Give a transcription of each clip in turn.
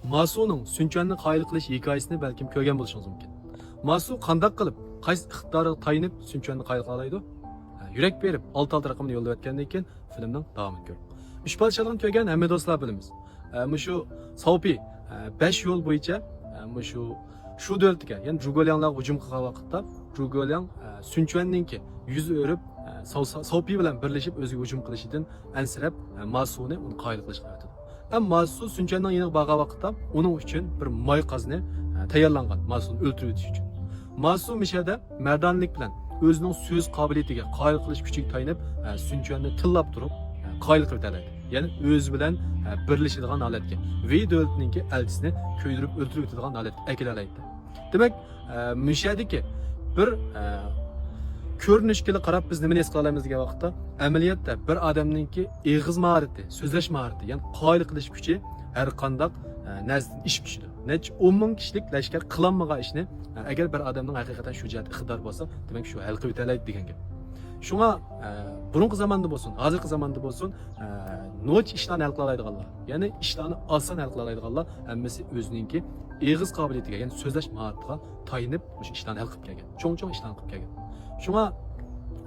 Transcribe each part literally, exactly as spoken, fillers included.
ماسۇنىڭ سۈنچۈەننى قايىل قىلىش ھېكايىسىنى بەلكىم كۆرگەن بولۇشىڭىز مۇمكىن. ماسۇ قانداق قىلىپ، قايسى ئىقتىدارىغا تايىنىپ سۈنچۈەننى قايىل قىلالايدۇ؟ ھە، يۈرەك بېرىپ، ئالتە ئالتە رەقىمىنى يوللىۋەتكەندىن كېيىن فىلىمنىڭ داۋامىنى كۆرۈڭ. ئۈچ پادىشاھلىقنى كۆرگەن ھەممە دوستلار بىلىمىز. ئە، مۇشۇ ساۋپى، ئە، بەش يول بويىچە، ئە، مۇشۇ شۇ دۆلىتىگە، يەنى جۇگولياڭلارغا ھۇجۇم قىلغان ۋاقىتتا، جۇگولياڭ، ئە، سۈنچۈەننىڭكى يۈز ئۆرۈپ، ئە، ساۋ-، ساۋ-، ساۋپى بىلەن بىرلىشىپ ئۆزىگە ھۇجۇم قىلىشىدىن ئەنسىرەپ، ئە، ماسۇنى ئۇنى قايىل قىلىشقا ئەۋەتىدۇ. ئەمما ماسۇ سۈنچۈەننىڭ يېنىغا بارغان ۋاقىتتا ئۇنىڭ ئۈچۈن بىر ماي قازىنى، ئە، تەييارلانغان، ماسۇنى ئۆلتۈرۈۋېتىش ئۈچۈن. ماسۇ مۇشەدە مەردانىلىك بىلەن ئۆزىنىڭ سۆز قابىلىيىتىگە، قايىل قىلىش كۈچىگە تايىنىپ، ئە، سۈنچۈەننى تىللاپ تۇرۇپ، ئە، قايىل قىلىۋېتەلەيدۇ. يەنى ئۆزى بىلەن، ئە، بىرلىشىدىغان ھالەتكە، ۋېي دۆلىتىنىڭكى ئەلچىسىنى كۆيدۈرۈپ ئۆلتۈرۈۋېتىدىغان ھالەتكە ئەكېلەلەيدۇ. دېمەك، ئە، مۇشەدىكى بىر، ئە، كۆرۈنۈشكىلا قاراپ بىز نېمىنى ھېس قىلالايمىز دېگەن ۋاقىتتا، ئەمەلىيەتتە بىر ئادەمنىڭكى ئېغىز ماھارىتى، سۆزلەش ماھارىتى، يەنى قايىل قىلىش كۈچى ھەر قانداق، ئە، نەرسىدىن ئېشىپ چۈشىدۇ. نەچچە ئون مىڭ كىشىلىك لەشكەر قىلالمىغان ئىشنى، ئە، ئەگەر بىر ئادەمنىڭ ھەقىقەتەن شۇ جەھەتتە ئىقتىدارى بولسا، دېمەك، شۇ ھەل قىلىۋېتەلەيدۇ دېگەن گەپ. شۇڭا، ئە، بۇرۇنقى زاماندا بولسۇن، ھازىرقى زاماندا بولسۇن، ئە، نوچى ئىشلارنى ھەل قىلالايدىغانلار، يەنى ئىشلارنى ئاسان ھەل قىلالايدىغانلار ھەممىسى ئۆزىنىڭكى ئېغىز قابىلىيىتىگە، يەنى سۆزلەش ماھارىتىغا تايىنىپ مۇشۇ ئىشلارنى ھەل قىلىپ كەلگەن. چوڭ-چوڭ ئىشلارنى قىلىپ كەلگەن. شۇڭا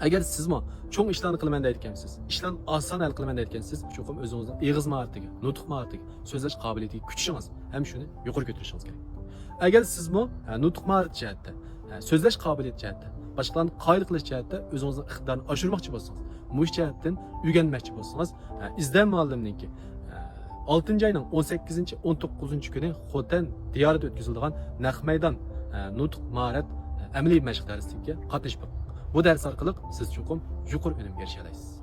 ئەگەر سىزمۇ چوڭ ئىشلارنى قىلىمەن دەيدىكەنسىز، ئىشلارنى ئاسان ھەل قىلىمەن دەيدىكەنسىز، چوقۇم ئۆزىڭىزنىڭ ئېغىز ماھارىتىگە، نۇتۇق ماھارىتىگە، سۆزلەش قابىلىيىتىگە كۈچىشىڭىز ھەم شۇنى يۇقىرى كۆتۈرۈشىڭىز كېرەك. ئەگەر سىزمۇ، ھە، نۇتۇق ماھارىتى جەھەتتە، ھە، سۆزلەش قابىلىيىتى جەھەتتە، باشقىلارنى قايىل قىلىش جەھەتتە ئۆزىڭىزنىڭ ئىقتىدارىنى ئاشۇرماقچى بولسىڭىز، مۇشۇ جەھەتتىن ئۆگەنمەكچى بولسىڭىز، ھە، ئىزدەن مۇئەللىمنىڭكى، ھە، ئالتىنچى ئاينىڭ ئون سەككىزىنچى، ئون توققۇزىنچى كۈنى خوتەن دىيارىدا ئۆتكۈزۈلىدىغان نەق مەيدان، ھە، نۇتۇق ماھارەت، ھە، ئەمەلىي مەشىق دەرسلىكىگە قاتنىشىپ بېقىڭ. بۇ دەرس ئارقىلىق سىز چوقۇم يۇقىرى ئۈنۈمگە ئېرىشەلەيسىز.